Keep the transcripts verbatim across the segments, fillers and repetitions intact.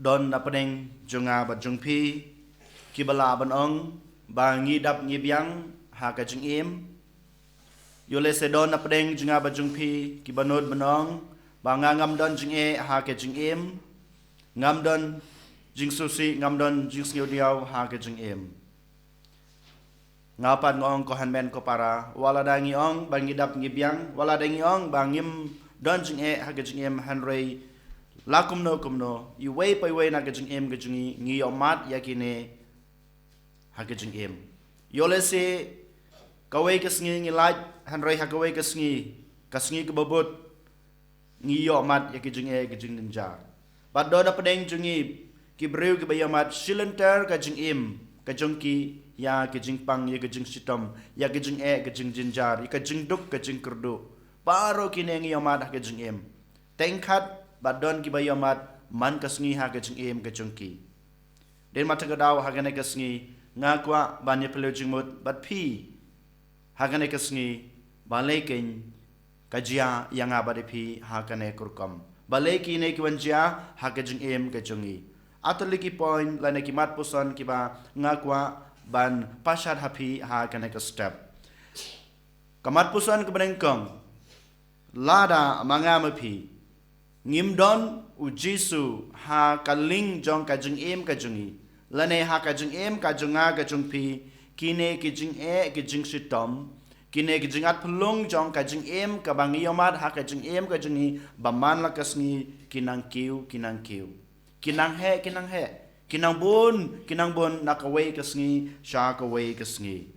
Don na pdeng jong nga bad jong phi kiba lah ban ong ba ngi dap ngi biang ha ka jingim. Ïoh lehse don na pdeng jong nga bad jong phi kiba nud ban ong ba nga ngam don jingeh ha ka jingim, ngam don jingsngewsih, ngam don jingsngewdiaw ha ka jingim. Nga pat nga ong, ko hynmen ko para, wat lada ngi ong ba ngi dap ngi biang, wat lada ngi ong ba ngim don jingeh ha ka jingim, hynrei la kumno kumno, iwei pa iwei na ka jingim ka jong ngi, ngi ïohmad ïa kine ha ka jingim. Ïoh lehse kawei ka sngi ngi lait, hynrei ha kawei ka sngi, ka sngi kaba bud, ngi ïohmad ïa ka jingeh ka jingjynjar. Bad don na pdeng jong ngi ki briew kiba ïohmad shilynter ka jingim ka jong ki ïa ka jingpang, ïa ka jingshitom, ïa ka jingeh ka jingjynjar, ïa ka jingduk ka jingkyrduh. Baroh kine ngi ïohmad ha ka jingim. Teng khat bad don kiba ïohmad man ka sngi ha ka jingim ka jong ki. Dei na kata ka daw ha kane ka sngi nga kwah ban ïa pynlong jingmut bad phi ha kane ka sngi, balei kein ka jia ïa nga bad ïa phi ha kane ka rukom? Balei kine ki wan jia ha ka jingim ka jong ngi? Ato liki point lane ki mat puson kiba nga kwah ban pynshai ha phi ha kane ka step. Ka mat puson kaba nyngkong, lada ma nga ma phi ngim don U Jisu ha ka liang jong ka jingim ka jong ngi, lane ha ka jingim ka jong nga ka jong phi, kine ki jingeh ki jingshitom, kine ki jingat pynlong jong ka jingim kaba ngi ïohmad ha ka jingim ka jong ngi ba man la ka sngi, ki nang kiew, ki nang kiew, ki nang heh, ki nang heh, ki nang bun, ki nang bun na kawei ka sngi sha kawei ka sngi.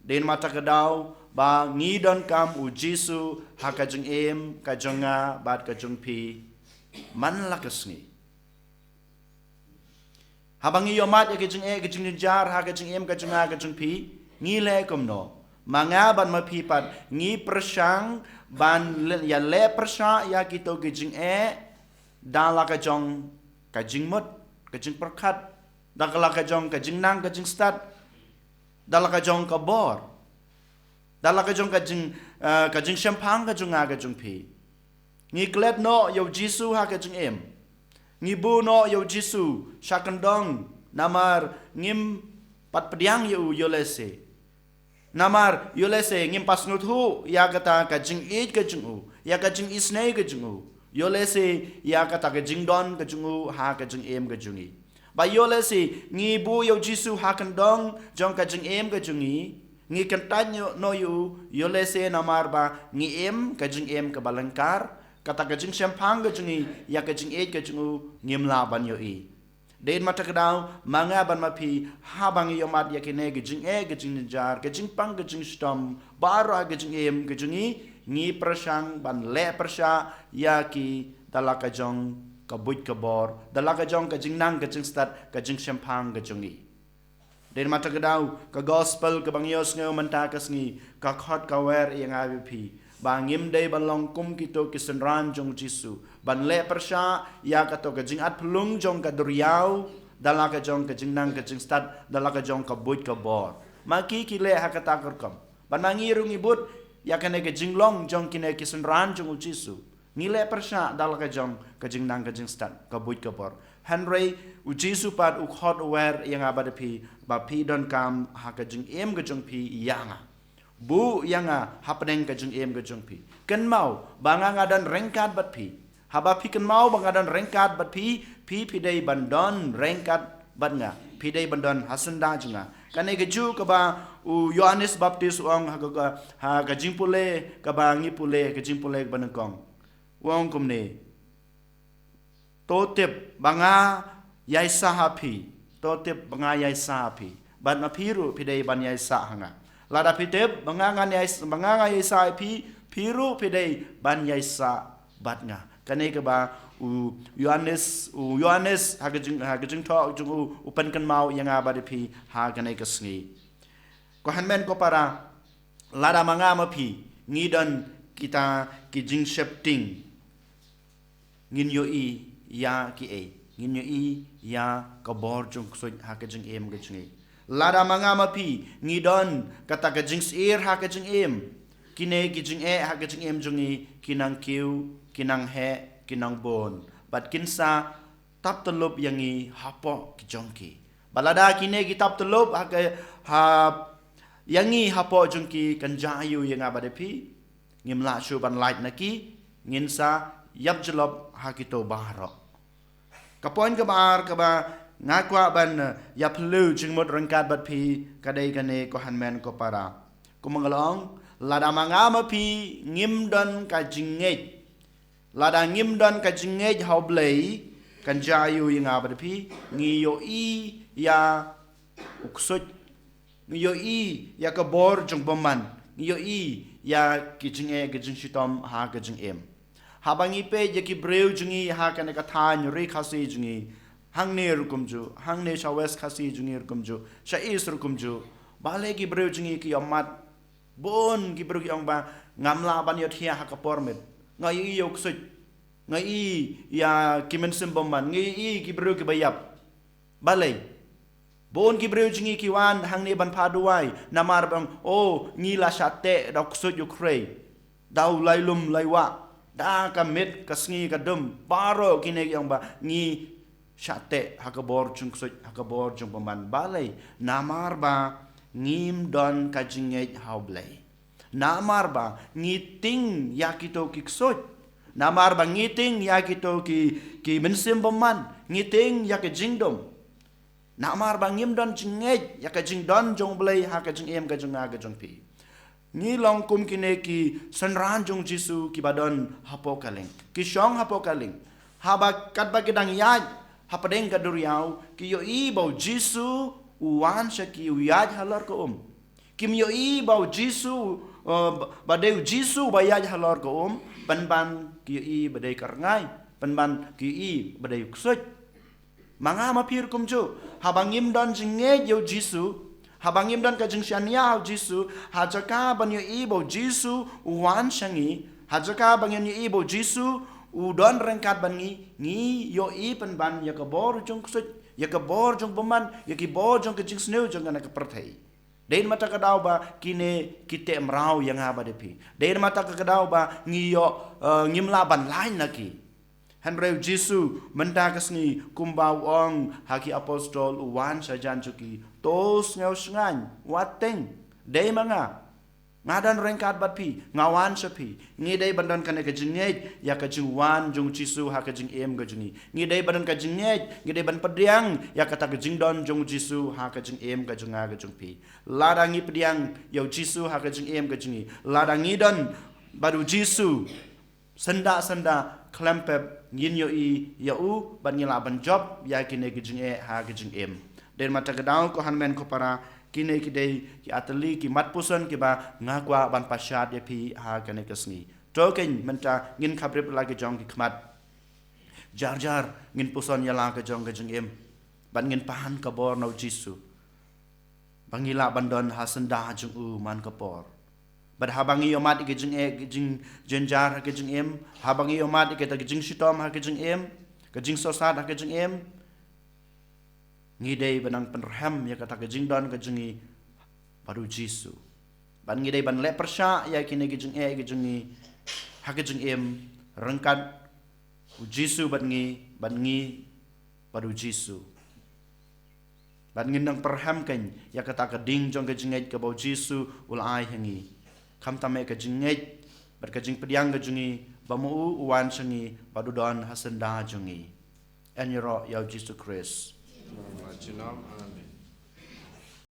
Dei na kata ka daw ba ngi donkam U Jisu ha ka jingim ka jong nga bad ka jong phi man la ka sngi. Haba ngi ïohmad ïa ka jingeh ka jingjynjar ha ka jingim ka jong nga ka jong phi, ngi leh kumno? Ma nga bad ma phi pat ngi pyrshang ban le-, ïa leh pyrshah ïa kito ki jingeh da la ka jong ka jingmut, ka jingpyrkhat, da la ka jong ka jingnang ka jingstad, da la ka jong ka bor, da la ka jong ka jing, eh, ka jingshemphang ka jong nga ka jong phi. Ngi klet noh ïa U Jisu ha ka jingim. Ngi buh noh ïa U Jisu sha kyndong namar ngim pat pdiang ïa u, ïoh lehse. Namar ïoh lehse ngim pat sngewthuh ïa kata ka jingïeit ka jong u, ïa ka jingisynei ka jong u, ïoh lehse ïa kata ka jingdon ka jong u ha ka jingim ka jong ngi. Ba ïoh lehse ngi buh ïa U Jisu ha kyndong jong ka jingim ka jong ngi, ngi kyntait noh ïa u, ïoh lehse namar ba ngi im ka jingim kaba lyngkar, kata ka jingshemphang ka jong ngi ïa ka jingïeit ka jong u ngim lah ban ïohi. Dei na kata ka daw ma nga bad ma phi, haba ngi ïohmad ïa kine ki jingeh ki jingjynjar, ki jingpang ki jingshitom baroh ha ka jingim ka jong ngi, ngi pyrshang ban leh pyrshah ïa ki da la ka jong ka buit ka bor, da la ka jong ka jingnang ka jingstad, ka jingshemphang ka jong ngi. Dei na kata ka daw ka gospel kaba ngi ïohsngew mynta ka sngi ka khot ka wer ïa nga bad phi ba ngim dei ban long kum kito ki synran jong U Jisu ban leh pyrshah ïa kato ka jingat pynlong jong ka duriaw da la ka jong ka jingnang ka jingstad, da la ka jong ka buit ka bor. Ma ki ki leh ha kata ka rukom. Bad ma ngi ruh ngi bud ïa kane ka jinglong jong kine ki synran jong U Jisu. Ngi leh pyrshah da la ka jong ka jingnang ka jingstad, ka buit ka bor. Hynrei U Jisu pat u khot u wer ïa nga bad phi ba phi donkam ha ka jingim ka jong phi ïa nga. Buh ïa nga hapdeng ka jingim ka jong phi. Kynmaw ba nga nga don ryngkat bad phi. Haba phi kynmaw ba nga don ryngkat bad phi, phi phi dei ban don ryngkat bad nga. Phi dei ban don ha syndah jong nga. Kane ka juh kaba u Ïohannes Baptist u ong ha ka, ha ka jingpule kaba ngi pule, ka jingpule kaba nyngkong. U ong kumne. To tip ba nga ïaisah ha phi. To tip ba nga ïaisah ha phi. Bad ma phi ruh phi dei ban ïaisah ha nga. Lada phi tip ba nga ngan ïais-, ba nga nga ïaisah ha phi, phi ruh phi dei ban ïaisah bad nga. Kane kaba u Ïohannes, u Ïohannes ha ka jing, ha ka jingthoh jong u, u pynkynmaw ïa nga bad phi ha kane ka sngi. Ko hynmen ko para, lada ma nga ma phi ngi don kita ki jingsheptieng, ngin ïohi ïa kiei? Ngin ïohi ïa ka bor jong ksuid ha ka jingim ka jong ngi. Lada ma nga ma phi ngi don kata ka jingsyier ha ka jingim, kine ki jingeh ha ka jingim jong ngi ki nang kiew, ki nang heh, ki nang bun. Bad kin sa tap tyllup ïa ngi hapoh ki jong ki. Bad lada kine ki tap tyllup ha ka, ha, ïa ngi hapoh jong ki, kan jia aiu ïa nga bad ïa phi? Ngim lah shuh ban lait na ki, ngin sa ïap jyllop ha kito baroh. Ka point kaba ar kaba nga kwah ban, eh, ïa phylliew jingmut ryngkat bad phi, ka dei kane ko hynmen ko para. Kumba nga la ong, lada ma nga ma phi ngim don ka jingngeit, lada ngim don ka jingngeit ha U Blei, kan jia aiu ïa nga bad phi? Ngi ïohi ïa u ksuid, ngi ïohi ïa ka bor jong bymman, ngi ïohi ïa ki jingeh ki jingshitom ha ka jingim. Haba ngi peit ïa ki briew jong ngi ha kane ka thaiñ ri Khasi jong ngi, hangne ruh kumjuh, hangne sha West Khasi jong ngi ruh kumjuh, sha East ruh kumjuh. Balei ki briew jong ngi ki ïohmad? Bun ki briew ki ong ba, ngam lah ban ïohthiah ha ka por miet. Nga ïohi ïa u ksuid, nga ïohi ïa ki mynsiem bymman, nga ïohi ki briew kiba ïap. Balei? Bun ki briew jong ngi ki wan hangne ban phah duwai, namar ba ong, oh, ngi la shah teh da u ksuid u khrei, da u lailum laiwah, da ka miet ka sngi ka dum, baroh kine ki ong ba ngi shah teh ha ka bor jong u ksuid, ha ka bor jong bymman. Balei? Namar ba ngim don ka jingngeit ha U Blei. Namar ba ngi tieng ïa kito ki ksuid. Namar ba ngi tieng ïa kito ki, ki mynsiem bymman, ngi tieng ïa ka jingdum. Namar ba ngim don jingngeit ïa ka jingdon jong U Blei ha ka jingim ka jong nga ka jong phi. Ngi long kum kine ki synran jong U Jisu kiba don hapoh ka lieng, ki shong hapoh ka lieng. Haba katba ki dang ïaid hapdeng ka duriaw, ki ïohi ba U Jisu u wan sha ki, u ïaid halor ka um. Kim ïohi ba U Jisu, eh, ba dei U Jisu ba ïaid halor ka um, pynban ki ïohi ba dei ka rngai, pynban ki ïohi ba dei u ksuid. Ma nga ma phi ruh kumjuh, haba ngim don jingngeit ïa U Jisu, haba ngim don ka jingshaniah ha U Jisu, ha jaka ban ïohi ba U Jisu u wan sha ngi, ha jaka ban ïohi ba U Jisu u don ryngkat bad ngi, ngi ïohi pynban ïa ka bor jong u ksuid, ïa ka bor jong bymman, ïa ki bor jong ka jingsniew jong kane ka pyrthei. Dei namar kata ka daw ba kine ki teh mraw ïa nga bad ïa phi. Dei namar kata ka daw ba ngi ïoh, eh, ngim lah ban lait na ki. Hynrei U Jisu mynta ka sngi, kumba u ong ha ki apostol, u wan sha jan jong ki, to sngew shngaiñ, wat tieng, dei ma nga. Nga don ryngkat bad phi, nga wan sha phi. Ngi dei ban don kane ka jingngeit ïa ka jingwan jong U Jisu ha ka jingim ka jong ngi. Ngi dei ban don ka jingngeit, ngi dei ban pdiang ïa kata ka jingdon jong U Jisu ha ka jingim ka jong nga ka jong phi. Lada ngi pdiang ïa U Jisu ha ka jingim ka jong ngi, lada ngi don bad U Jisu syndah syndah, khlem pep ngin ïohi ïa u bad ngi lah ban jop ïa kine ki jingeh ha ka jingim. Dei namar kata ka daw, ko hynmen ko para, kine ki dei ki artylli ki mat puson kiba nga kwah ban pynshad ïa phi ha kane ka sngi. To kein mynta ngin khapbrip la ki jong ki khmat. Jar jar ngin puson ïa la ka jong ka jingim bad ngin pan ka bor na U Jisu, ba ngi lah ban don ha syndah jong u man ka por. Bad haba ngi ïohmad ïa ka jingeh, ka jingjynjar ha ka jingim, haba ngi ïohmad ïa kata ka jingshitom ha ka jingim, ka jingsosat ha ka jingim, ngi dei ban nang pynrhem ïa kata ka jingdon ka jong ngi bad U Jisu. Bad ngi dei ban leh pyrshah ïa kine ki jingeh ki jong ngi ha ka jingim, ryngkat U Jisu bad ngi, bad ngi bad U Jisu. Bad ngin nang pyrrhem kein ïa kata ka ding jong ka jingngeit kaba U Jisu u la ai ha ngi. Khamtam eh ka jingngeit bad ka jingpdiang ka jong ngi ba ma u u wan sha ngi bad u don ha syndah jong ngi. Yn ïaroh ïa U Jisu Khrist. Amen.